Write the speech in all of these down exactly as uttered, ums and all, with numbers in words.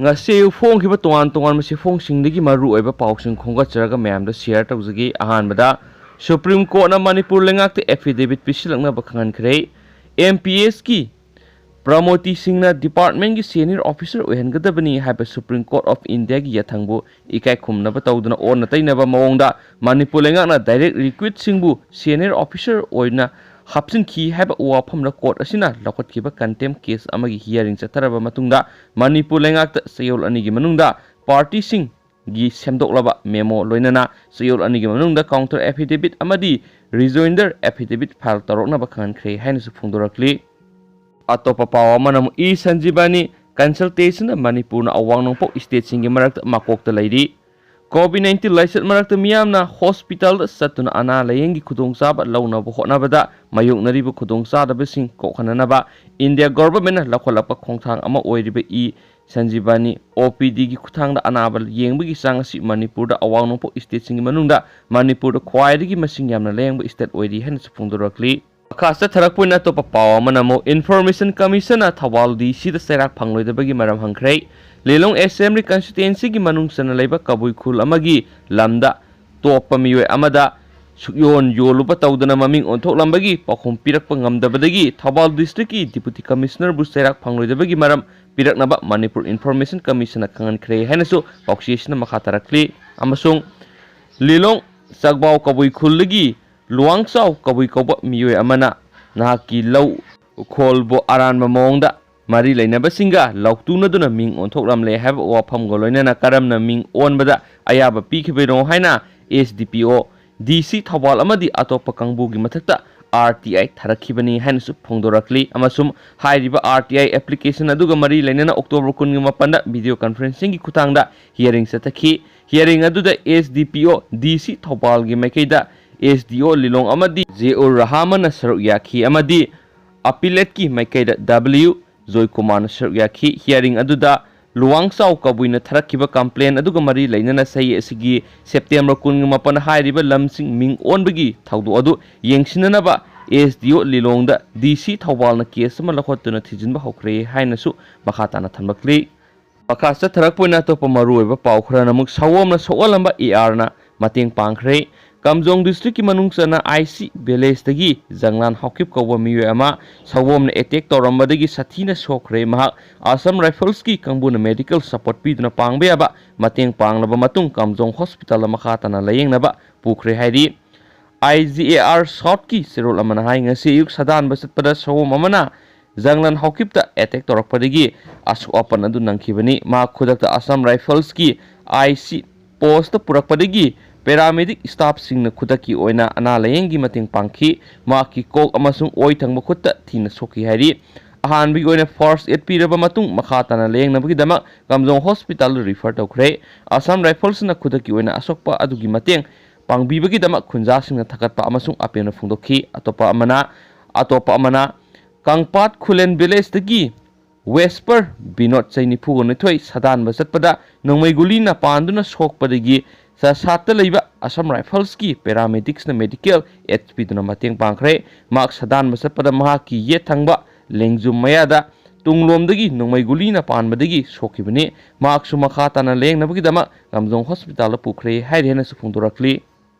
ꯉꯁꯤ ꯑꯌꯨꯛ ꯐꯣꯡꯈꯤꯕ ꯇꯣꯉꯥꯟ ꯇꯣꯉꯥꯟꯕ ꯆꯦꯐꯣꯡꯁꯤꯡꯗꯒꯤ ꯃꯔꯨꯑꯣꯏꯕ ꯄꯥꯎꯁꯤꯡ ꯈꯣꯝꯒꯠꯆꯔꯒ ꯃꯌꯥꯝꯗ ꯁꯤꯌꯔ ꯇꯧꯖꯒꯦ꯫ ꯑꯍꯥꯟꯕꯗ, ꯁꯨꯄ꯭ꯔꯤꯝ ꯀꯣꯔꯠꯅ ꯃꯅꯤꯄꯨꯔ ꯂꯩꯉꯥꯛꯇ ꯑꯦꯐꯤꯗꯦꯕꯤꯠ ꯄꯤꯁꯤꯜꯂꯛꯅꯕ ꯈꯪꯍꯟꯈ꯭ꯔꯦ꯫ ꯑꯦꯝ ꯄꯤ ꯑꯦꯁꯀꯤ ꯄ꯭ꯔꯃꯣꯇꯤ ꯁꯤꯡꯅ ꯗꯤꯄꯥꯔꯠꯃꯦꯟꯒꯤ ꯁꯦꯅꯤꯌꯔ ꯑꯣꯐꯤꯁꯥꯔ ꯑꯣꯏꯍꯟꯒꯗꯕꯅꯤ ꯍꯥꯏꯕ ꯁꯨꯄ꯭ꯔꯤꯝ ꯀꯣꯔꯠ ꯑꯣꯐ ꯏꯟꯗꯤꯌꯥꯒꯤ ꯌꯥꯊꯪꯕꯨ ꯏꯀꯥꯏ ꯈꯨꯝꯅꯕ ꯇꯧꯗꯨꯅ ꯑꯣꯟꯅ ꯇꯩꯅꯕ ꯃꯑꯣꯡꯗ ꯃꯅꯤꯄꯨꯔ ꯂꯩꯉꯥꯛꯅ ꯗꯥꯏꯔꯦꯛ ꯔꯤꯀ꯭ꯔꯨꯏꯠꯁꯤꯡꯕꯨ ꯁꯦꯅꯤꯌꯔ ꯑꯣꯐꯤꯁꯥꯔ ꯑꯣꯏꯅ ꯍꯥꯞꯆꯤꯟꯈꯤ ꯍꯥꯏꯕ ꯋꯥꯐꯝꯗ ꯀꯣꯔꯠ ꯑꯁꯤꯅ ꯂꯧꯈꯠꯈꯤꯕ ꯀꯟꯇꯦꯝ ꯀꯦꯁ ꯑꯃꯒꯤ ꯍꯤꯌꯥꯔꯤꯡ ꯆꯠꯊꯔꯕ ꯃꯇꯨꯡꯗ ꯃꯅꯤꯄꯨꯔ ꯂꯩꯉꯥꯛꯇ ꯆꯌꯣꯜ ꯑꯅꯤꯒꯤ ꯃꯅꯨꯡꯗ ꯄꯥꯔꯇꯤꯁꯤꯡꯒꯤ ꯁꯦꯝꯗꯣꯛꯂꯕ ꯃꯦꯃꯣ ꯂꯣꯏꯅꯅ ꯆꯌꯣꯜ ꯑꯅꯤꯒꯤ ꯃꯅꯨꯡꯗ ꯀꯥꯎꯟꯇꯔ ꯑꯦꯐꯤꯗꯦꯕꯤꯠ ꯑꯃꯗꯤ ꯔꯤꯖꯣꯏꯟꯗꯔ ꯑꯦꯐꯤꯗꯦꯕꯤꯠ ꯐꯥꯏꯜ ꯇꯧꯔꯛꯅꯕ ꯈꯪꯍꯟꯈ꯭ꯔꯦ ꯍꯥꯏꯅꯁꯨ ꯐꯣꯡꯗꯣꯔꯛꯂꯤ꯫ ꯑꯇꯣꯞꯄ ꯄꯥꯎ ꯑꯃꯅ ꯑꯃꯨꯛ ꯏ ꯁꯟꯖꯤꯕꯥꯅꯤ ꯀꯟꯁꯜꯇꯦꯁꯟꯅ ꯃꯅꯤꯄꯨꯔꯅ ꯑꯋꯥꯡ ꯅꯣꯡꯄꯣꯛ ꯁ꯭ꯇꯦꯠꯁꯤꯡꯒꯤ ꯃꯔꯛꯇ ꯃꯀꯣꯛꯇ ꯂꯩꯔꯤ꯫ ꯀꯣꯚꯤꯗ ꯅꯥꯏꯟꯇꯤꯟ ꯂꯥꯏꯆꯠ ꯃꯔꯛꯇ ꯃꯤꯌꯥꯝꯅ ꯍꯣꯁꯄꯤꯇꯥꯜꯗ ꯆꯠꯇꯨꯅ ꯑꯅꯥ ꯂꯥꯌꯦꯡꯒꯤ ꯈꯨꯗꯣꯡꯆꯥꯕ ꯂꯧꯅꯕ ꯍꯣꯠꯅꯕꯗ ꯃꯥꯌꯣꯛꯅꯔꯤꯕ ꯈꯨꯗꯣꯡꯆꯥꯗꯕꯁꯤꯡ ꯀꯣꯛꯍꯟꯅꯅꯕ ꯏꯟꯗꯤꯌꯥ ꯒꯣꯚꯔꯟꯃꯦꯟꯠꯅ ꯂꯧꯈꯠꯂꯛꯄ ꯈꯣꯡꯊꯥꯡ ꯑꯃ ꯑꯣꯏꯔꯤꯕ ꯏ ꯁꯟꯖꯤꯕꯥꯅꯤ, ꯑꯣ ꯄꯤ ꯗꯤꯒꯤ ꯈꯨꯠꯊꯥꯡꯗ ꯑꯅꯥꯕ ꯌꯦꯡꯕꯒꯤ ꯆꯥꯡ ꯑꯁꯤ ꯃꯅꯤꯄꯨꯔꯗ ꯑꯋꯥꯡ ꯅꯣꯡꯄꯣꯛ ꯁ꯭ꯇꯦꯠꯁꯤꯡꯒꯤ ꯃꯅꯨꯡꯗ ꯃꯅꯤꯄꯨꯔꯗ ꯈ꯭ꯋꯥꯏꯗꯒꯤ ꯃꯁꯤꯡ ꯌꯥꯝꯅ ꯂꯥꯌꯦꯡꯕ ꯁ꯭ꯇꯦꯠ ꯑꯣꯏꯔꯤ ꯍꯥꯏꯅꯁꯨ ꯐꯣꯡꯗꯣꯔꯛꯂꯤ꯫ ꯃꯈꯥ ꯆꯠꯊꯔꯛꯄ ꯑꯣꯏꯅ ꯑꯇꯣꯞꯄ ꯄꯥꯎ ꯑꯃꯅ ꯑꯃꯨꯛ ꯏꯟꯐꯣꯔꯃꯦꯁꯟ ꯀꯃꯤꯁꯟꯅ ꯊꯧꯕꯥꯜ ꯗꯤ ꯁꯤꯗ ꯆꯩꯔꯥꯛ ꯐꯪꯂꯣꯏꯗꯕꯒꯤ ꯃꯔꯝ ꯍꯪꯈ꯭ꯔꯦ꯫ ꯂꯤꯂꯣꯡ ꯑꯦꯁꯦꯝꯕ꯭ꯂꯤ ꯀꯟꯁꯇꯤꯇ꯭ꯋꯦꯟꯁꯤꯒꯤ ꯃꯅꯨꯡ ꯆꯟꯅ ꯂꯩꯕ ꯀꯕꯨꯏ ꯈꯨꯜ ꯑꯃꯒꯤ ꯂꯝꯗ ꯇꯣꯞꯄ ꯃꯤꯑꯣꯏ ꯑꯃꯗ ꯁꯨꯛꯌꯣꯟ ꯌꯣꯜꯂꯨꯕ ꯇꯧꯗꯅ ꯃꯃꯤꯡ ꯑꯣꯟꯊꯣꯛꯂꯝꯕꯒꯤ ꯄꯥꯎꯈꯨꯝ ꯄꯤꯔꯛꯄ ꯉꯝꯗꯕꯗꯒꯤ ꯊꯧꯕꯥꯜ ꯗꯤꯁꯇ꯭ꯔꯤꯛꯀꯤ ꯗꯤꯄꯨꯇꯤ ꯀꯃꯤꯁꯅꯔꯕꯨ ꯆꯩꯔꯥꯛ ꯐꯪꯂꯣꯏꯗꯕꯒꯤ ꯃꯔꯝ ꯄꯤꯔꯛꯅꯕ ꯃꯅꯤꯄꯨꯔ ꯏꯟꯐꯣꯔꯃꯦꯁꯟ ꯀꯃꯤꯁꯟꯅ ꯈꯪꯍꯟꯈ꯭ꯔꯦ ꯍꯥꯏꯅꯁꯨ ꯄꯥꯎꯆꯦ ꯑꯁꯤꯅ ꯃꯈꯥ ꯇꯥꯔꯛꯂꯤ꯫ ꯑꯃꯁꯨꯡ ꯂꯤꯂꯣꯡ ꯆꯥꯛꯕꯥꯎ ꯀꯕꯨꯏ ꯈꯨꯜꯗꯒꯤ ꯂꯨꯋꯥꯡꯆꯥꯎ ꯀꯕꯨꯏ ꯀꯧꯕ ꯃꯤꯑꯣꯏ ꯑꯃꯅ ꯅꯍꯥꯛꯀꯤ ꯂꯧ ꯎꯈꯣꯜꯕꯨ ꯑꯔꯥꯟꯕ ꯃꯑꯣꯡꯗ ꯃꯔꯤ ꯂꯩꯅꯕꯁꯤꯡꯒ ꯂꯥꯎꯇꯨꯅꯗꯨꯅ ꯃꯤꯡ ꯑꯣꯟꯊꯣꯛꯂꯝꯂꯦ ꯍꯥꯏꯕ ꯋꯥꯐꯝꯒ ꯂꯣꯏꯅꯅ ꯀꯔꯝꯅ ꯃꯤꯡ ꯑꯣꯟꯕꯗ ꯑꯌꯥꯕ ꯄꯤꯈꯤꯕꯅꯣ ꯍꯥꯏꯅ ꯑꯦꯁ ꯗꯤ ꯄꯤ ꯑꯣ, ꯗꯤ ꯁꯤ ꯊꯧꯕꯥꯜ ꯑꯃꯗꯤ ꯑꯇꯣꯞꯄ ꯀꯥꯡꯕꯨꯒꯤ ꯃꯊꯛꯇ ꯑꯥꯔ ꯇꯤ ꯑꯥꯏ ꯊꯥꯔꯛꯈꯤꯕꯅꯤ ꯍꯥꯏꯅꯁꯨ ꯐꯣꯡꯗꯣꯔꯛꯂꯤ꯫ ꯑꯃꯁꯨꯡ ꯍꯥꯏꯔꯤꯕ ꯑꯥꯔ ꯇꯤ ꯑꯥꯏ ꯑꯦꯄ꯭ꯂꯤꯀꯦꯁꯟ ꯑꯗꯨꯒ ꯃꯔꯤ ꯂꯩꯅꯅ ꯑꯣꯛꯇꯣꯕꯔ ꯀꯨꯟꯒꯤ ꯃꯥꯄꯟꯗ ꯚꯤꯗꯤꯑꯣ ꯀꯟꯐꯔꯦꯟꯁꯤꯡꯒꯤ ꯈꯨꯠꯊꯥꯡꯗ ꯍꯤꯌꯥꯔꯤꯡ ꯆꯠꯊꯈꯤ꯫ ꯍꯤꯌꯥꯔꯤꯡ ꯑꯗꯨꯗ ꯑꯦꯁ ꯗꯤ ꯄꯤ ꯑꯣ, ꯗꯤ ꯁꯤ ꯊꯧꯕꯥꯜꯒꯤ ꯃꯥꯏꯀꯩꯗ ꯑꯦꯁ ꯗꯤ ꯑꯣ ꯂꯤꯂꯣꯡ ꯑꯃꯗꯤ ꯖꯦ ꯑꯣ ꯔꯍꯥꯃꯟꯅ ꯁꯔꯨꯛ ꯌꯥꯈꯤ ꯑꯃꯗꯤ ꯑꯄꯤꯂꯦꯠꯀꯤ ꯃꯥꯏꯀꯩꯗ ꯗꯕ꯭ꯂꯤꯌꯨ ꯖꯣꯏꯀꯨꯃꯥꯔꯅ ꯁꯔꯨꯛ ꯌꯥꯈꯤ꯫ ꯍꯤꯌꯥꯔꯤꯡ ꯑꯗꯨꯗ ꯂꯨꯋꯥꯡꯆꯥꯎ ꯀꯕꯨꯏꯅ ꯊꯥꯔꯛꯈꯤꯕ ꯀꯝꯄ꯭ꯂꯦꯟ ꯑꯗꯨꯒ ꯃꯔꯤ ꯂꯩꯅꯅ ꯆꯍꯤ ꯑꯁꯤꯒꯤ ꯁꯦꯞꯇꯦꯝꯕꯔ ꯀꯨꯟꯒ ꯃꯥꯄꯟ ꯍꯥꯏꯔꯤꯕ ꯂꯝꯁꯤꯡ ꯃꯤꯡ ꯑꯣꯟꯕꯒꯤ ꯊꯧꯗꯣꯛ ꯑꯗꯨ ꯌꯦꯡꯁꯤꯟꯅꯅꯕ ꯑꯦꯁ ꯗꯤ ꯑꯣ ꯂꯤꯂꯣꯡꯗ ꯗꯤ ꯁꯤ ꯊꯧꯕꯥꯜꯅ ꯀꯦꯁ ꯑꯃ ꯂꯧꯈꯠꯇꯨꯅ ꯊꯤꯖꯤꯟꯕ ꯍꯧꯈ꯭ꯔꯦ ꯍꯥꯏꯅꯁꯨ ꯃꯈꯥ ꯇꯥꯅ ꯊꯝꯂꯛꯂꯤ꯫ ꯃꯈꯥ ꯆꯠꯊꯔꯛꯄ ꯑꯣꯏꯅ ꯑꯇꯣꯞꯄ ꯃꯔꯨꯑꯣꯏꯕ ꯄꯥꯎ ꯈꯔꯅ ꯑꯃꯨꯛ ꯁꯑꯣꯝꯅ ꯁꯣꯛꯍꯜꯂꯝꯕ ꯑꯦ ꯑꯥꯔꯅ ꯃꯇꯦꯡ ꯄꯥꯡꯈ꯭ꯔꯦ꯫ ꯀꯥꯝꯖꯣꯡ ꯗꯤꯁꯇ꯭ꯔꯤꯛꯀꯤ ꯃꯅꯨꯡ ꯆꯟꯅ ꯑꯥꯏ ꯁꯤ ꯚꯤꯂꯦꯖꯇꯒꯤ ꯖꯪꯂꯥꯟ ꯍꯥꯎꯀꯤꯞ ꯀꯧꯕ ꯃꯤꯑꯣꯏ ꯑꯃ ꯁꯑꯣꯝꯅ ꯑꯦꯇꯦꯛ ꯇꯧꯔꯝꯕꯗꯒꯤ ꯁꯥꯊꯤꯅ ꯁꯣꯛꯈ꯭ꯔꯦ꯫ ꯃꯍꯥꯛ ꯑꯁꯥꯝ ꯔꯥꯏꯐꯜꯁꯀꯤ ꯀꯥꯡꯕꯨꯅ ꯃꯦꯗꯤꯀꯦꯜ ꯁꯄꯣꯔꯠ ꯄꯤꯗꯨꯅ ꯄꯥꯡꯕ ꯌꯥꯕ ꯃꯇꯦꯡ ꯄꯥꯡꯂꯕ ꯃꯇꯨꯡ ꯀꯥꯝꯖꯣꯡ ꯍꯣꯁꯄꯤꯇꯥꯜꯗ ꯃꯈꯥ ꯇꯥꯅ ꯂꯥꯌꯦꯡꯅꯕ ꯄꯨꯈ꯭ꯔꯦ ꯍꯥꯏꯔꯤ꯫ ꯑꯥꯏ ꯖꯤ ꯑꯦ ꯑꯥꯔ ꯁꯥꯎꯠꯀꯤ ꯆꯦꯔꯣꯜ ꯑꯃꯅ ꯍꯥꯏ, ꯉꯁꯤ ꯑꯌꯨꯛ ꯁꯥꯗꯥꯟꯕ ꯆꯠꯄꯗ ꯁꯑꯣꯝ ꯑꯃꯅ ꯖꯪꯂꯟ ꯍꯥꯎꯀꯤꯞꯇ ꯑꯦꯇꯦꯛ ꯇꯧꯔꯛꯄꯗꯒꯤ ꯑꯁꯣꯛ ꯑꯄꯟ ꯑꯗꯨ ꯅꯪꯈꯤꯕꯅꯤ꯫ ꯃꯍꯥꯛ ꯈꯨꯗꯛꯇ ꯑꯁꯥꯝ ꯔꯥꯏꯐꯜꯁꯀꯤ ꯑꯥꯏ ꯁꯤ ꯄꯣꯁꯇ ꯄꯨꯔꯛꯄꯗꯒꯤ ꯄꯦꯔꯥꯃꯦꯗꯤꯛ ꯁ꯭ꯇꯥꯐꯁꯤꯡꯅ ꯈꯨꯗꯛꯀꯤ ꯑꯣꯏꯅ ꯑꯅꯥ ꯂꯥꯌꯦꯡꯒꯤ ꯃꯇꯦꯡ ꯄꯥꯡꯈꯤ꯫ ꯃꯍꯥꯛꯀꯤ ꯀꯣꯛ ꯑꯃꯁꯨꯡ ꯑꯣꯏ ꯊꯪꯕ ꯈꯨꯠꯇ ꯊꯤꯅ ꯁꯣꯛꯈꯤ ꯍꯥꯏꯔꯤ꯫ ꯑꯍꯥꯟꯕꯒꯤ ꯑꯣꯏꯅ ꯐꯥꯔꯁ ꯑꯦꯗ ꯄꯤꯔꯕ ꯃꯇꯨꯡ ꯃꯈꯥ ꯇꯥꯅ ꯂꯥꯌꯦꯡꯅꯕꯒꯤꯗꯃꯛ ꯀꯥꯝꯖꯣꯡ ꯍꯣꯁꯄꯤꯇꯥꯜꯗ ꯔꯤꯐꯔ ꯇꯧꯈ꯭ꯔꯦ꯫ ꯑꯁꯥꯝ ꯔꯥꯏꯐꯜꯁꯅ ꯈꯨꯗꯛꯀꯤ ꯑꯣꯏꯅ ꯑꯁꯣꯛꯄ ꯑꯗꯨꯒꯤ ꯃꯇꯦꯡ ꯄꯥꯡꯕꯤꯕꯒꯤꯗꯃꯛ ꯈꯨꯟꯖꯥꯁꯤꯡꯅ ꯊꯥꯒꯠꯄ ꯑꯃꯁꯨꯡ ꯑꯄꯦꯟꯕ ꯐꯣꯡꯗꯣꯛꯈꯤ꯫ ꯑꯇꯣꯞꯄ ꯑꯃꯅ, ꯑꯇꯣꯞꯄ ꯑꯃꯅ, ꯀꯪꯄꯥꯠ ꯈꯨꯂꯦꯟ ꯚꯤꯂꯦꯖꯇꯒꯤ ꯋꯦꯁꯄꯔ ꯕꯤꯅꯣꯗ, ꯆꯍꯤ ꯅꯤꯐꯨꯒ ꯅꯤꯊꯣꯏ, ꯁꯥꯗꯥꯟꯕ ꯆꯠꯄꯗ ꯅꯣꯡꯃꯩ ꯒꯨꯂꯤꯅ ꯄꯥꯟꯗꯨꯅ ꯁꯣꯛꯄꯗꯒꯤ ꯆꯁꯥꯠꯇ ꯂꯩꯕ ꯑꯁꯥꯝ ꯔꯥꯏꯐꯜꯁꯀꯤ ꯄꯦꯔꯥꯃꯦꯗꯤꯛꯁꯅ ꯃꯦꯗꯤꯀꯦꯜ ꯑꯦꯗ ꯄꯤꯗꯨꯅ ꯃꯇꯦꯡ ꯄꯥꯡꯈ꯭ꯔꯦ꯫ ꯃꯍꯥꯛ ꯁꯥꯗꯥꯟꯕ ꯆꯠꯄꯗ ꯃꯍꯥꯛꯀꯤ ꯌꯦꯠ ꯊꯪꯕ ꯂꯦꯡꯖꯨꯝ ꯃꯌꯥꯗ ꯇꯨꯡꯂꯣꯝꯗꯒꯤ ꯅꯣꯡꯃꯩ ꯒꯨꯂꯤꯅ ꯄꯥꯟꯕꯗꯒꯤ ꯁꯣꯛꯈꯤꯕꯅꯤ꯫ ꯃꯍꯥꯛꯁꯨ ꯃꯈꯥ ꯇꯥꯅ ꯂꯥꯌꯦꯡꯅꯕꯒꯤꯗꯃꯛ ꯀꯥꯝꯖꯣꯡ ꯍꯣꯁꯄꯤꯇꯥꯜꯗ ꯄꯨꯈ꯭ꯔꯦ ꯍꯥꯏꯔꯤ ꯍꯥꯏꯅꯁꯨ ꯐꯣꯡꯗꯣꯔꯛꯂꯤ꯫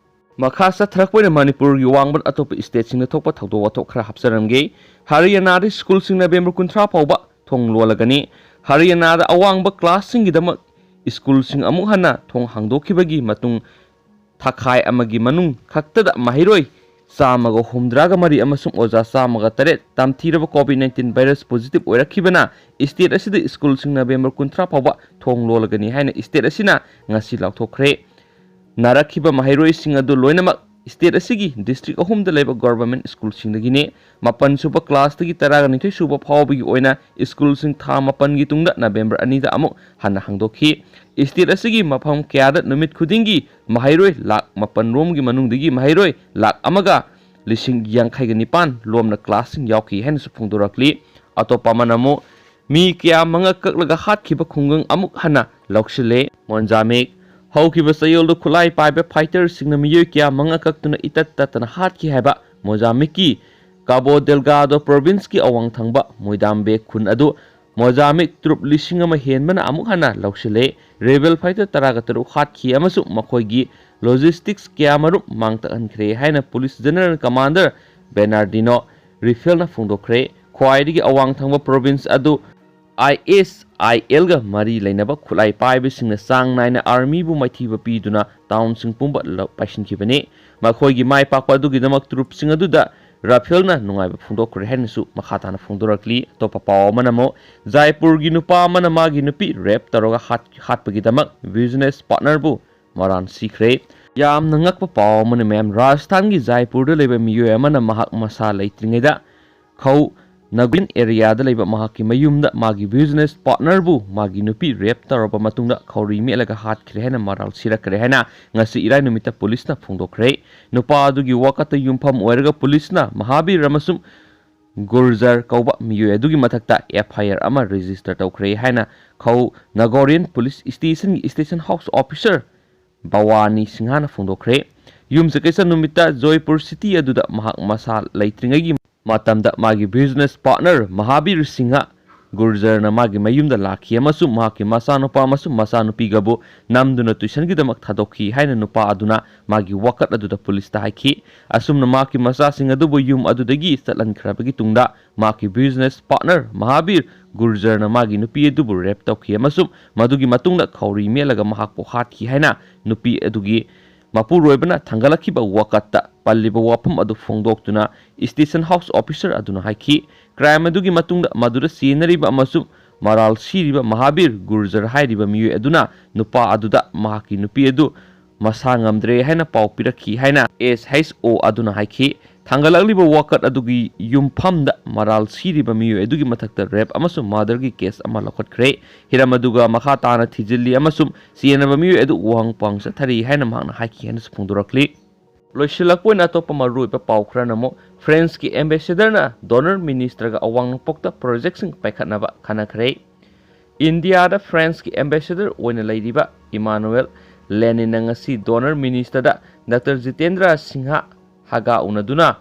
ꯃꯈꯥ ꯆꯠꯊꯔꯛꯄ ꯑꯣꯏꯅ ꯃꯅꯤꯄꯨꯔꯒꯤ ꯋꯥꯡꯃ ꯑꯇꯣꯞꯄ ꯁ꯭ꯇꯦꯠꯁꯤꯡꯗ ꯊꯣꯛꯄ ꯊꯧꯗꯣꯛ ꯋꯥꯊꯣꯛ ꯈꯔ ꯍꯥꯞꯆꯔꯝꯒꯦ꯫ ꯍꯔꯤꯌꯥꯅꯥꯗ ꯁ꯭ꯀꯨꯜꯁꯤꯡ ꯅꯕꯦꯝꯕꯔ ꯀꯨꯟꯊ꯭ꯔꯥ ꯐꯥꯎꯕ ꯊꯣꯡ ꯂꯣꯜꯂꯒꯅꯤ꯫ ꯍꯔꯤꯌꯥꯅꯥꯗ ꯑꯋꯥꯡꯕ ꯀ꯭ꯂꯥꯁꯁꯤꯡꯒꯤꯗꯃꯛ ꯁ꯭ꯀꯨꯜꯁꯤꯡ ꯑꯃꯨꯛ ꯍꯟꯅ ꯊꯣꯡ ꯍꯥꯡꯗꯣꯛꯈꯤꯕꯒꯤ ꯃꯇꯨꯡ ꯊꯥꯈꯥꯏ ꯑꯃꯒꯤ ꯃꯅꯨꯡ ꯈꯛꯇꯗ ꯃꯍꯩꯔꯣꯏ ꯆꯥꯝꯃꯒ ꯍꯨꯝꯗ꯭ꯔꯥꯒ ꯃꯔꯤ ꯑꯃꯁꯨꯡ ꯑꯣꯖꯥ ꯆꯥꯝꯃꯒ ꯇꯔꯦꯠ ꯇꯝꯊꯤꯔꯕ ꯀꯣꯚꯤꯗ ꯅꯥꯏꯟꯇꯤꯟ ꯚꯥꯏꯔꯁ ꯄꯣꯖꯤꯇꯤꯚ ꯑꯣꯏꯔꯛꯈꯤꯕꯅ ꯁ꯭ꯇꯦꯠ ꯑꯁꯤꯗ ꯁ꯭ꯀꯨꯜꯁꯤꯡ ꯅꯕꯦꯝꯕꯔ ꯀꯨꯟꯊ꯭ꯔꯥ ꯐꯥꯎꯕ ꯊꯣꯡ ꯂꯣꯜꯂꯒꯅꯤ ꯍꯥꯏꯅ ꯁ꯭ꯇꯦꯠ ꯑꯁꯤꯅ ꯉꯁꯤ ꯂꯥꯎꯊꯣꯛꯈ꯭ꯔꯦ꯫ ꯅꯥꯔꯛꯈꯤꯕ ꯃꯍꯩꯔꯣꯏꯁꯤꯡ ꯑꯗꯨ ꯂꯣꯏꯅꯃꯛ ꯁ꯭ꯇꯦꯠ ꯑꯁꯤꯒꯤ ꯗꯤꯁꯇ꯭ꯔꯤꯛ ꯑꯍꯨꯝꯗ ꯂꯩꯕ ꯒꯣꯚꯔꯟꯃꯦꯟꯠ ꯁ꯭ꯀꯨꯜꯁꯤꯡꯗꯒꯤꯅꯤ꯫ ꯃꯥꯄꯟ ꯁꯨꯕ ꯀ꯭ꯂꯥꯁꯇꯒꯤ ꯇꯔꯥꯅꯤꯊꯣꯏ ꯁꯨꯕ ꯐꯥꯎꯕꯒꯤ ꯑꯣꯏꯅ ꯁ꯭ꯀꯨꯜꯁꯤꯡ ꯊꯥ ꯃꯥꯄꯟꯒꯤ ꯇꯨꯡꯗ ꯅꯕꯦꯝꯕꯔ ꯑꯅꯤꯗ ꯑꯃꯨꯛ ꯍꯟꯅ ꯍꯥꯡꯗꯣꯛꯈꯤ꯫ ꯁ꯭ꯇꯦꯠ ꯑꯁꯤꯒꯤ ꯃꯐꯝ ꯀꯌꯥꯗ ꯅꯨꯃꯤꯠ ꯈꯨꯗꯤꯡꯒꯤ ꯃꯍꯩꯔꯣꯏ ꯂꯥꯈ ꯃꯥꯄꯟ ꯔꯣꯝꯒꯤ ꯃꯅꯨꯡꯗꯒꯤ ꯃꯍꯩꯔꯣꯏ ꯂꯥꯈ ꯑꯃꯒ ꯂꯤꯁꯤꯡ ꯌꯥꯡꯈꯩꯒ ꯅꯤꯄꯥꯟ ꯂꯣꯝꯅ ꯀ꯭ꯂꯥꯁꯁꯤꯡ ꯌꯥꯎꯈꯤ ꯍꯥꯏꯅꯁꯨ ꯐꯣꯡꯗꯣꯔꯛꯂꯤ꯫ ꯑꯇꯣꯞꯄ ꯑꯃꯅ ꯑꯃꯨꯛ ꯃꯤ ꯀꯌꯥ ꯃꯉꯛ ꯀꯛꯂꯒ ꯍꯥꯠꯈꯤꯕ ꯈꯨꯡꯒꯪ ꯑꯃꯨꯛ ꯍꯟꯅ ꯂꯧꯁꯤꯜꯂꯦ꯫ ꯃꯣꯟꯖꯥꯃꯤꯛ꯫ ꯍꯧꯈꯤꯕ ꯆꯌꯣꯜꯗ ꯈꯨꯠꯂꯥꯏ ꯄꯥꯏꯕ ꯐꯥꯏꯇꯔꯁꯤꯡꯅ ꯃꯤꯑꯣꯏ ꯀꯌꯥ ꯃꯉꯛ ꯀꯛꯇꯨꯅ ꯏꯇꯠ ꯇꯠꯇꯅ ꯍꯥꯠꯈꯤ ꯍꯥꯏꯕ ꯃꯣꯖꯥꯃꯤꯛꯀꯤ ꯀꯥꯕꯣ ꯗꯦꯜꯒꯥꯗꯣ ꯄ꯭ꯔꯣꯚꯤꯟꯁꯀꯤ ꯑꯋꯥꯡ ꯊꯪꯕ ꯃꯣꯏꯗꯥꯝꯕꯦ ꯈꯨꯟ ꯑꯗꯨ ꯃꯣꯖꯥꯃꯤꯛ ꯇ꯭ꯔꯨꯞ ꯂꯤꯁꯤꯡ ꯑꯃ ꯍꯦꯟꯕꯅ ꯑꯃꯨꯛ ꯍꯟꯅ ꯂꯧꯁꯤꯜꯂꯦ꯫ ꯔꯦꯕꯦꯜ ꯐꯥꯏꯇꯔ ꯇꯔꯥꯒ ꯇꯔꯨꯛ ꯍꯥꯠꯈꯤ ꯑꯃꯁꯨꯡ ꯃꯈꯣꯏꯒꯤ ꯂꯣꯖꯤꯁꯇꯤꯛꯁ ꯀꯌꯥꯃꯔꯨꯝ ꯃꯥꯡ ꯇꯥꯛꯍꯟꯈ꯭ꯔꯦ ꯍꯥꯏꯅ ꯄꯨꯂꯤꯁ ꯖꯦꯅꯔꯦꯜ ꯀꯃꯥꯟꯗꯔ ꯕꯦꯅꯥꯔꯗꯤꯅꯣ ꯔꯤꯐꯦꯜꯅ ꯐꯣꯡꯗꯣꯛꯈ꯭ꯔꯦ꯫ ꯈ꯭ꯋꯥꯏꯗꯒꯤ ꯑꯋꯥꯡ ꯊꯪꯕ ꯄ꯭ꯔꯣꯚꯤꯟꯁ ꯑꯗꯨ ꯑꯥꯏ ꯑꯦꯁ ꯑꯥꯏ ꯑꯦꯜꯒ ꯃꯔꯤ ꯂꯩꯅꯕ ꯈꯨꯠꯂꯥꯏ ꯄꯥꯏꯕꯁꯤꯡꯅ ꯆꯥꯡ ꯅꯥꯏꯅ ꯑꯥꯔꯃꯤꯕꯨ ꯃꯥꯏꯊꯤꯕ ꯄꯤꯗꯨꯅ ꯇꯥꯎꯟꯁꯤꯡ ꯄꯨꯝꯕ ꯂ-, ꯄꯥꯏꯁꯤꯟꯈꯤꯕꯅꯤ꯫ ꯃꯈꯣꯏꯒꯤ ꯃꯥꯏ ꯄꯥꯛꯄ ꯑꯗꯨꯒꯤꯗꯃꯛ ꯇ꯭ꯔꯨꯞꯁꯤꯡ ꯑꯗꯨꯗ ꯔꯥꯐꯦꯜꯅ ꯅꯨꯡꯉꯥꯏꯕ ꯐꯣꯡꯗꯣꯛꯈ꯭ꯔꯦ ꯍꯥꯏꯅꯁꯨ ꯃꯈꯥ ꯇꯥꯅ ꯐꯣꯡꯗꯣꯔꯛꯂꯤ꯫ ꯑꯇꯣꯞꯄ ꯄꯥꯎ ꯑꯃꯅ ꯑꯃꯨꯛ ꯖꯥꯏꯄꯨꯔꯒꯤ ꯅꯨꯄꯥ ꯑꯃꯅ ꯃꯥꯒꯤ ꯅꯨꯄꯤ ꯔꯦꯞ ꯇꯧꯔꯒ ꯍꯥꯠ-, ꯍꯥꯠꯄꯒꯤꯗꯃꯛ ꯕꯤꯖꯤꯅꯦꯁ ꯄꯥꯔꯠꯅꯔꯕꯨ ꯃꯔꯥꯟ ꯁꯤꯈ꯭ꯔꯦ꯫ ꯌꯥꯝꯅ ꯉꯛꯄ ꯄꯥꯎ ꯑꯃꯅ ꯃꯌꯥꯝ, ꯔꯥꯖꯁꯊꯥꯟꯒꯤ ꯖꯥꯏꯄꯨꯔꯗ ꯂꯩꯕ ꯃꯤꯑꯣꯏ ꯑꯃꯅ ꯃꯍꯥꯛ ꯃꯁꯥ ꯂꯩꯇ꯭ꯔꯤꯉꯩꯗ ꯈꯧ ꯅꯒ꯭ꯔꯤꯟ ꯑꯦꯔꯤꯌꯥꯗ ꯂꯩꯕ ꯃꯍꯥꯛꯀꯤ ꯃꯌꯨꯝꯗ ꯃꯥꯒꯤ ꯕꯤꯖꯤꯅꯦꯁ ꯄꯥꯔꯠꯅꯔꯕꯨ ꯃꯥꯒꯤ ꯅꯨꯄꯤ ꯔꯦꯞ ꯇꯧꯔꯕ ꯃꯇꯨꯡꯗ ꯈꯧꯔꯤ ꯃꯦꯠꯂꯒ ꯍꯥꯠꯈ꯭ꯔꯦ ꯍꯥꯏꯅ ꯃꯔꯥꯜ ꯁꯤꯔꯛꯈ꯭ꯔꯦ ꯍꯥꯏꯅ ꯉꯁꯤ ꯏꯔꯥꯏ ꯅꯨꯃꯤꯠꯇ ꯄꯨꯂꯤꯁꯅ ꯐꯣꯡꯗꯣꯛꯈ꯭ꯔꯦ꯫ ꯅꯨꯄꯥ ꯑꯗꯨꯒꯤ ꯋꯥꯀꯠꯇ ꯌꯨꯝꯐꯝ ꯑꯣꯏꯔꯒ ꯄꯨꯂꯤꯁꯅ ꯃꯍꯥꯕꯤꯔ ꯑꯃꯁꯨꯡ ꯒꯨꯔꯖꯔ ꯀꯧꯕ ꯃꯤꯑꯣꯏ ꯑꯗꯨꯒꯤ ꯃꯊꯛꯇ ꯑꯦꯐ ꯑꯥꯏ ꯑꯥꯔ ꯑꯃ ꯔꯦꯖꯤꯁꯇꯔ ꯇꯧꯈ꯭ꯔꯦ ꯍꯥꯏꯅ ꯈꯧ ꯅꯥꯒꯣꯔꯤꯌꯟ ꯄꯨꯂꯤꯁ ꯁ꯭ꯇꯦꯁꯟꯒꯤ ꯁ꯭ꯇꯦꯁꯟ ꯍꯥꯎꯁ ꯑꯣꯐꯤꯁꯔ ꯚꯋꯥꯅꯤ ꯁꯤꯡꯍꯥꯅ ꯐꯣꯡꯗꯣꯛꯈ꯭ꯔꯦ꯫ ꯌꯨꯝꯁꯀꯩꯁ ꯅꯨꯃꯤꯠꯇ ꯖꯣꯏꯄꯨꯔ ꯁꯤꯇꯤ ꯑꯗꯨꯗ ꯃꯍꯥꯛ ꯃꯁꯥ ꯂꯩꯇ꯭ꯔꯤꯉꯩꯒꯤ ꯃꯇꯝꯗ ꯃꯥꯒꯤ ꯕꯤꯖꯤꯅꯦꯁ ꯄꯥꯔꯠꯅꯔ ꯃꯍꯥꯕꯤꯔ ꯁꯤꯡꯍ ꯒꯨꯔꯖꯔꯅ ꯃꯥꯒꯤ ꯃꯌꯨꯝꯗ ꯂꯥꯛꯈꯤ ꯑꯃꯁꯨꯡ ꯃꯍꯥꯛꯀꯤ ꯃꯆꯥꯅꯨꯄꯥ ꯑꯃꯁꯨꯡ ꯃꯆꯥꯅꯨꯄꯤꯒꯕꯨ ꯅꯝꯗꯨꯅ ꯇꯨꯏꯁꯟꯒꯤꯗꯃꯛ ꯊꯥꯗꯣꯛꯈꯤ ꯍꯥꯏꯅ ꯅꯨꯄꯥ ꯑꯗꯨꯅ ꯃꯥꯒꯤ ꯋꯥꯀꯠ ꯑꯗꯨꯗ ꯄꯨꯂꯤꯁꯇ ꯍꯥꯏꯈꯤ꯫ ꯑꯁꯨꯝꯅ ꯃꯍꯥꯛꯀꯤ ꯃꯆꯥꯁꯤꯡ ꯑꯗꯨꯕꯨ ꯌꯨꯝ ꯑꯗꯨꯗꯒꯤ ꯆꯠꯍꯟꯈ꯭ꯔꯕꯒꯤ ꯇꯨꯡꯗ ꯃꯍꯥꯛꯀꯤ ꯕꯤꯖꯤꯅꯦꯁ ꯄꯥꯔꯠꯅꯔ ꯃꯍꯥꯕꯤꯔ ꯒꯨꯔꯖꯔꯅ ꯃꯥꯒꯤ ꯅꯨꯄꯤ ꯑꯗꯨꯕꯨ ꯔꯦꯞ ꯇꯧꯈꯤ ꯑꯃꯁꯨꯡ ꯃꯗꯨꯒꯤ ꯃꯇꯨꯡꯗ ꯈꯧꯔꯤ ꯃꯦꯠꯂꯒ ꯃꯍꯥꯛꯄꯨ ꯍꯥꯠꯈꯤ ꯍꯥꯏꯅ ꯅꯨꯄꯤ ꯑꯗꯨꯒꯤ ꯃꯄꯨꯔꯣꯏꯕꯅ ꯊꯥꯡꯒꯠꯂꯛꯈꯤꯕ ꯋꯥꯀꯠꯇ ꯄꯜꯂꯤꯕ ꯋꯥꯐꯝ ꯑꯗꯨ ꯐꯣꯡꯗꯣꯛꯇꯨꯅ ꯁ꯭ꯇꯦꯁꯟ ꯍꯥꯎꯁ ꯑꯣꯐꯤꯁꯔ ꯑꯗꯨꯅ ꯍꯥꯏꯈꯤ꯫ ꯀ꯭ꯔꯥꯏꯝ ꯑꯗꯨꯒꯤ ꯃꯇꯨꯡꯗ ꯃꯗꯨꯗ ꯆꯦꯟꯅꯔꯤꯕ ꯑꯃꯁꯨꯡ ꯃꯔꯥꯜ ꯁꯤꯔꯤꯕ ꯃꯍꯥꯕꯤꯔ ꯒꯨꯔꯖꯔ ꯍꯥꯏꯔꯤꯕ ꯃꯤꯑꯣꯏ ꯑꯗꯨꯅ ꯅꯨꯄꯥ ꯑꯗꯨꯗ ꯃꯍꯥꯛꯀꯤ ꯅꯨꯄꯤ ꯑꯗꯨ ꯃꯁꯥ ꯉꯝꯗ꯭ꯔꯦ ꯍꯥꯏꯅ ꯄꯥꯎ ꯄꯤꯔꯛꯈꯤ ꯍꯥꯏꯅ ꯑꯦꯁ ꯑꯩꯆ ꯑꯣ ꯑꯗꯨꯅ ꯍꯥꯏꯈꯤ꯫ ꯊꯥꯡꯒꯠꯂꯛꯂꯤꯕ ꯋꯥꯀꯠ ꯑꯗꯨꯒꯤ ꯌꯨꯝꯐꯝꯗ ꯃꯔꯥꯜ ꯁꯤꯔꯤꯕ ꯃꯤꯑꯣꯏ ꯑꯗꯨꯒꯤ ꯃꯊꯛꯇ ꯔꯦꯞ ꯑꯃꯁꯨꯡ ꯃꯔꯗꯔꯒꯤ ꯀꯦꯁ ꯑꯃ ꯂꯧꯈꯠꯈ꯭ꯔꯦ꯫ ꯍꯤꯔꯝ ꯑꯗꯨꯒ ꯃꯈꯥ ꯇꯥꯅ ꯊꯤꯖꯤꯜꯂꯤ ꯑꯃꯁꯨꯡ ꯆꯦꯟꯅꯕ ꯃꯤꯑꯣꯏ ꯑꯗꯨ ꯋꯥꯍꯪ ꯄꯥꯎꯍꯪ ꯆꯠꯊꯔꯤ ꯍꯥꯏꯅ ꯃꯍꯥꯛꯅ ꯍꯥꯏꯈꯤ ꯍꯥꯏꯅꯁꯨ ꯐꯣꯡꯗꯣꯔꯛꯂꯤ꯫ ꯂꯣꯏꯁꯤꯜꯂꯛꯄ ꯑꯣꯏꯅ ꯑꯇꯣꯞꯄ ꯃꯔꯨꯑꯣꯏꯕ ꯄꯥꯎ ꯈꯔꯅ ꯑꯃꯨꯛ, ꯐ꯭ꯔꯦꯟꯁꯀꯤ ꯑꯦꯝꯕꯦꯁꯦꯗꯔꯅ ꯗꯣꯅꯔ ꯃꯤꯅꯤꯁꯇꯔꯒ ꯑꯋꯥꯡ ꯅꯣꯡꯄꯣꯛꯇ ꯄ꯭ꯔꯣꯖꯦꯛꯁꯤꯡ ꯄꯥꯏꯈꯠꯅꯕ ꯈꯟꯅꯈ꯭ꯔꯦ꯫ ꯏꯟꯗꯤꯌꯥꯗ ꯐ꯭ꯔꯦꯟꯁꯀꯤ ꯑꯦꯝꯕꯦꯁꯦꯗꯔ ꯑꯣꯏꯅ ꯂꯩꯔꯤꯕ ꯏꯃꯥꯅꯨꯑꯦꯜ ꯂꯦꯅꯤꯟꯅ ꯉꯁꯤ ꯗꯣꯅꯔ ꯃꯤꯅꯤꯁꯇꯔꯗ ꯗꯥꯛꯇꯔ ꯖꯤꯇꯦꯟꯗ꯭ꯔ ꯁꯤꯡꯍ ꯍꯥꯒꯥ ꯎꯅꯗꯨꯅ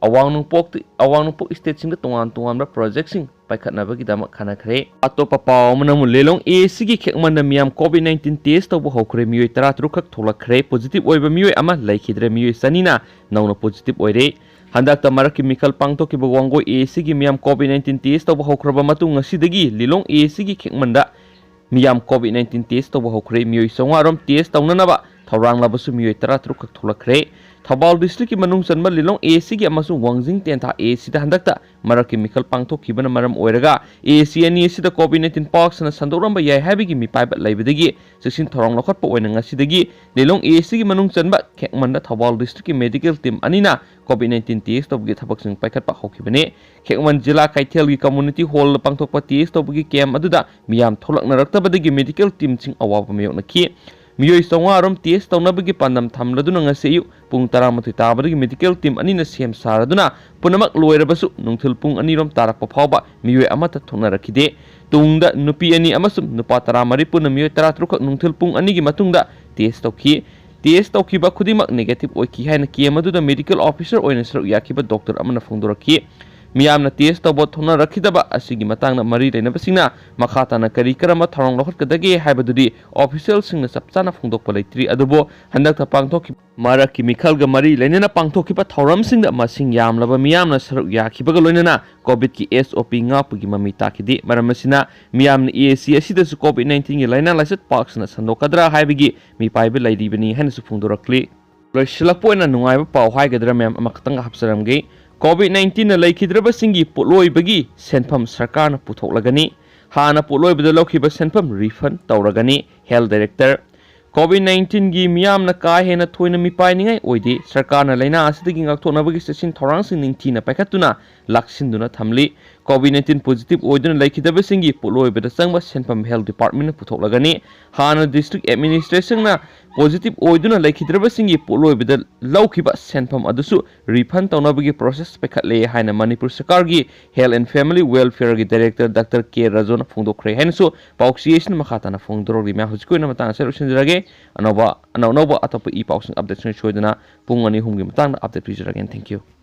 ꯑꯋꯥꯡ ꯅꯣꯡꯄꯣꯛ, ꯑꯋꯥꯡ ꯅꯣꯡꯄꯣꯛ stateꯁꯤꯡꯗ ꯇꯣꯉꯥꯟ ꯇꯣꯉꯥꯟꯕ projectꯁꯤꯡ ꯄꯥꯏꯈꯠꯅꯕꯒꯤꯗꯃꯛ ꯈꯟꯅꯈ꯭ꯔꯦ꯫ ꯑꯇꯣꯞꯄ ꯄꯥꯎ ꯑꯃꯅ ꯑꯃꯨꯛ ꯂꯤꯂꯣꯡ AACꯒꯤ ꯈꯦꯛꯃꯟꯗ ꯃꯤꯌꯥꯝ COVID nineteen test ꯇꯧꯕ ꯍꯧꯈ꯭ꯔꯦ꯫ ꯃꯤꯑꯣꯏ ꯇꯔꯥ ꯇꯔꯨꯛ ꯈꯛ ꯊꯣꯛꯂꯛꯈ꯭ꯔꯦ꯫ Positive ꯑꯣꯏꯕ ꯃꯤꯑꯣꯏ ꯑꯃ ꯂꯩꯈꯤꯗ꯭ꯔꯦ꯫ ꯃꯤꯑꯣꯏ ꯆꯅꯤꯅ ꯅꯧꯅ positive ꯑꯣꯏꯔꯦ꯫ ꯍꯟꯗꯛꯇ ꯃꯔꯛꯀꯤ ꯃꯤꯈꯜ ꯄꯥꯡꯊꯣꯛꯈꯤꯕ ꯋꯥꯡꯒꯣꯏ AACꯒꯤ ꯃꯤꯌꯥꯝ COVID nineteen test ꯇꯧꯕ ꯍꯧꯈ꯭ꯔꯕ ꯃꯇꯨꯡ ꯉꯁꯤꯗꯒꯤ ꯂꯤꯂꯣꯡ AACꯒꯤ ꯈꯦꯛꯃꯟꯗ ꯃꯤꯌꯥꯝ COVID nineteen test ꯇꯧꯕ ꯍꯧꯈ꯭ꯔꯦ꯫ ꯃꯤꯑꯣꯏ ꯆꯥꯝꯃꯉꯥ ꯔꯣꯝ test ꯇꯧꯅꯅꯕ ꯊꯧꯔꯥꯡꯂꯕꯁꯨ ꯃꯤꯑꯣꯏ ꯇꯔꯥ ꯇꯔꯨꯛ ꯈꯛ ꯊꯣꯛꯂꯛꯈ꯭ꯔꯦ꯫ ꯊꯧꯕꯥꯜ districtꯀꯤ ꯃꯅꯨꯡ ꯆꯟꯕ ꯂꯤꯂꯣꯡ AACꯒꯤ ꯑꯃꯁꯨꯡ ꯋꯥꯡꯖꯤꯡ ꯇꯦꯟꯊꯥ AACꯗ ꯍꯟꯗꯛꯇ ꯃꯔꯛꯀꯤ ꯃꯤꯈꯜ ꯄꯥꯡꯊꯣꯛꯈꯤꯕꯅ ꯃꯔꯝ ꯑꯣꯏꯔꯒ AAC ꯑꯅꯤ ꯑꯁꯤꯗ COVID nineteen ꯄꯥꯛ ꯁꯟꯅ ꯁꯟꯗꯣꯛꯂꯝꯕ ꯌꯥꯏ ꯍꯥꯏꯕꯒꯤ ꯃꯤꯄꯥꯏꯕ ꯂꯩꯕꯗꯒꯤ ꯆꯦꯛꯁꯤꯟ ꯊꯧꯔꯥꯡ ꯂꯧꯈꯠꯄ ꯑꯣꯏꯅ ꯉꯁꯤꯗꯒꯤ ꯂꯤꯂꯣꯡ AACꯒꯤ ꯃꯅꯨꯡ ꯆꯟꯕ ꯈꯦꯛꯃꯟꯗ ꯊꯧꯕꯥꯜ districtꯀꯤ medical team ꯑꯅꯤꯅ COVID nineteen test ꯇꯧꯕꯒꯤ ꯊꯕꯛꯁꯤꯡ ꯄꯥꯏꯈꯠꯄ ꯍꯧꯈꯤꯕꯅꯤ꯫ ꯈꯦꯛꯃꯟ ꯖꯤꯂꯥ ꯀꯩꯊꯦꯜꯒꯤ community hallꯗ ꯄꯥꯡꯊꯣꯛꯄ test ꯇꯧꯕꯒꯤ camp ꯑꯗꯨꯗ ꯃꯤꯌꯥꯝ ꯊꯣꯛꯂꯛꯅꯔꯛꯇꯕꯗꯒꯤ medical teamꯁꯤꯡ ꯑꯋꯥꯕ ꯃꯥꯌꯣꯛꯅꯈꯤ꯫ ꯃꯤꯑꯣꯏ ꯆꯥꯝꯃꯉꯥ ꯔꯣꯝ test ꯇꯧꯅꯕꯒꯤ ꯄꯥꯟꯗꯝ ꯊꯝꯂꯗꯨꯅ ꯉꯁꯤ ꯑꯌꯨꯛ ꯄꯨꯡ ꯇꯔꯥꯃꯥꯊꯣꯏ ꯇꯥꯕꯗꯒꯤ medical team ꯑꯅꯤꯅ ꯁꯦꯝ ꯁꯥꯔꯗꯨꯅ ꯄꯨꯝꯅꯃꯛ ꯂꯣꯏꯔꯕꯁꯨ ꯅꯨꯡꯊꯤꯜ ꯄꯨꯡ ꯑꯅꯤ ꯔꯣꯝ ꯇꯥꯔꯛꯄ ꯐꯥꯎꯕ ꯃꯤꯑꯣꯏ ꯑꯃꯠꯇ ꯊꯣꯛꯅꯔꯛꯈꯤꯗꯦ꯫ ꯇꯨꯡꯗ ꯅꯨꯄꯤ ꯑꯅꯤ ꯑꯃꯁꯨꯡ ꯅꯨꯄꯥ ꯇꯔꯥꯃꯔꯤ ꯄꯨꯟꯅ ꯃꯤꯑꯣꯏ ꯇꯔꯥ ꯇꯔꯨꯛ ꯈꯛ ꯅꯨꯡꯊꯤꯜ ꯄꯨꯡ ꯑꯅꯤꯒꯤ ꯃꯇꯨꯡꯗ test ꯇꯧꯈꯤ꯫ Test ꯇꯧꯈꯤꯕ ꯈꯨꯗꯤꯡꯃꯛ negative ꯑꯣꯏꯈꯤ ꯍꯥꯏꯅ camp ꯑꯗꯨꯗ medical officer ꯑꯣꯏꯅ ꯁꯔꯨꯛ ꯌꯥꯈꯤꯕ doctor ꯑꯃꯅ ꯐꯣꯡꯗꯣꯔꯛꯈꯤ꯫ ꯃꯤꯌꯥꯝꯅ test ꯇꯧꯕ ꯊꯣꯛꯅꯔꯛꯈꯤꯗꯕ ꯑꯁꯤꯒꯤ ꯃꯇꯥꯡꯗ ꯃꯔꯤ ꯂꯩꯅꯕꯁꯤꯡꯅ ꯃꯈꯥ ꯇꯥꯅ ꯀꯔꯤ ꯀꯔꯝꯕ ꯊꯧꯔꯥꯡ ꯂꯧꯈꯠꯀꯗꯒꯦ ꯍꯥꯏꯕꯗꯨꯗꯤ officialꯁꯤꯡꯅ ꯆꯞ ꯆꯥꯅ ꯐꯣꯡꯗꯣꯛꯄ ꯂꯩꯇ꯭ꯔꯤ꯫ ꯑꯗꯨꯕꯨ ꯍꯟꯗꯛꯇ ꯄꯥꯡꯊꯣꯛꯈꯤꯕ ꯃꯔꯛꯀꯤ ꯃꯤꯈꯜꯒ ꯃꯔꯤ ꯂꯩꯅꯅ ꯄꯥꯡꯊꯣꯛꯈꯤꯕ ꯊꯧꯔꯝꯁꯤꯡꯗ ꯃꯁꯤꯡ ꯌꯥꯝꯂꯕ ꯃꯤꯌꯥꯝꯅ ꯁꯔꯨꯛ ꯌꯥꯈꯤꯕꯒ ꯂꯣꯏꯅꯅ COVIDꯀꯤ SOP ꯉꯥꯛꯄꯒꯤ ꯃꯃꯤ ꯇꯥꯈꯤꯗꯦ꯫ ꯃꯔꯝ ꯑꯁꯤꯅ ꯃꯤꯌꯥꯝꯅ AAC ꯑꯁꯤꯗꯁꯨ COVID nineteen ꯒꯤ ꯂꯥꯏꯅꯥ ꯂꯥꯏꯆꯠ ꯄꯥꯛ ꯁꯟꯅ ꯁꯟꯗꯣꯛꯀꯗ꯭ꯔꯥ ꯍꯥꯏꯕꯒꯤ ꯃꯤꯄꯥꯏꯕ ꯂꯩꯔꯤꯕꯅꯤ ꯍꯥꯏꯅꯁꯨ ꯐꯣꯡꯗꯣꯔꯛꯂꯤ꯫ ꯂꯣꯏꯁꯤꯜꯂꯛꯄ ꯑꯣꯏꯅ ꯅꯨꯡꯉꯥꯏꯕ ꯄꯥꯎ ꯍꯥꯏꯒꯗ꯭ꯔꯥ ꯃꯌꯥꯝ ꯑꯃꯈꯛꯇꯪ ꯍꯥꯞꯆꯔꯝꯒꯦ꯫ COVID nineteen ꯅ ꯂꯩꯈꯤꯗ꯭ꯔꯕꯁꯤꯡꯒꯤ ꯄꯣꯠꯂꯣꯏꯕꯒꯤ ꯁꯦꯟꯐꯝ ꯁꯔꯀꯥꯔꯅ ꯄꯨꯊꯣꯛꯂꯒꯅꯤ꯫ ꯍꯥꯟꯅ ꯄꯣꯠꯂꯣꯏꯕꯗ ꯂꯧꯈꯤꯕ ꯁꯦꯟꯐꯝ refund ꯇꯧꯔꯒꯅꯤ꯫ Health Director꯫ COVID nineteen ꯒꯤ ꯃꯤꯌꯥꯝꯅ ꯀꯥ ꯍꯦꯟꯅ ꯊꯣꯏꯅ ꯃꯤꯄꯥꯏꯅꯤꯡꯉꯥꯏ ꯑꯣꯏꯗꯦ꯫ ꯁꯔꯀꯥꯔꯅ ꯂꯥꯏꯅꯥ ꯑꯁꯤꯗꯒꯤ ꯉꯥꯛꯊꯣꯛꯅꯕꯒꯤ ꯆꯦꯛꯁꯤꯟ ꯊꯧꯔꯥꯡꯁꯤꯡ ꯅꯤꯡꯊꯤꯅ ꯄꯥꯏꯈꯠꯇꯨꯅ ꯂꯥꯛꯁꯤꯟꯗꯨꯅ ꯊꯝꯂꯤ꯫ COVID nineteen positive ꯑꯣꯏꯗꯨꯅ ꯂꯩꯈꯤꯗꯕꯁꯤꯡꯒꯤ ꯄꯣꯠꯂꯣꯏꯕꯗ ꯆꯪꯕ ꯁꯦꯟꯐꯝ Health Department ꯅ ꯄꯨꯊꯣꯛꯂꯒꯅꯤ꯫ ꯍꯥꯟꯅ district administration ꯅ positive ꯑꯣꯏꯗꯨꯅ ꯂꯩꯈꯤꯗ꯭ꯔꯕꯁꯤꯡꯒꯤ ꯄꯣꯠꯂꯣꯏꯕꯗ ꯂꯧꯈꯤꯕ ꯁꯦꯟꯐꯝ ꯑꯗꯨꯁꯨ refund ꯇꯧꯅꯕꯒꯤ process ꯄꯥꯏꯈꯠꯂꯦ ꯍꯥꯏꯅ ꯃꯅꯤꯄꯨꯔ ꯁꯔꯀꯥꯔꯒꯤ Health and Family Welfare ꯒꯤ Director Doctor K ꯔꯥꯖꯨꯅ ꯐꯣꯡꯗꯣꯛꯈ꯭ꯔꯦ ꯍꯥꯏꯅꯁꯨ ꯄꯥꯎꯆꯦ ꯑꯁꯤꯅ ꯃꯈꯥ ꯇꯥꯅ ꯐꯣꯡꯗꯣꯔꯛꯂꯤ꯫ ꯃꯌꯥꯝ ꯍꯧꯖꯤꯛꯀꯤ ꯑꯣꯏꯅ ꯃꯇꯥꯡ ꯑꯁꯤꯗ ꯂꯣꯏꯁꯤꯟꯖꯔꯒꯦ꯫ ꯑꯅꯧꯕ, ꯑꯅꯧ ꯑꯅꯧꯕ ꯑꯇꯣꯞꯄ e ꯄꯥꯎꯁꯤꯡ update ꯁꯤꯡ ꯁꯣꯏꯗꯅ ꯄꯨꯡ ꯑꯅꯤ ꯑꯍꯨꯝꯒꯤ ꯃꯇꯥꯡꯗ update ꯄꯤꯖꯔꯛꯀꯦ꯫ Thank you꯫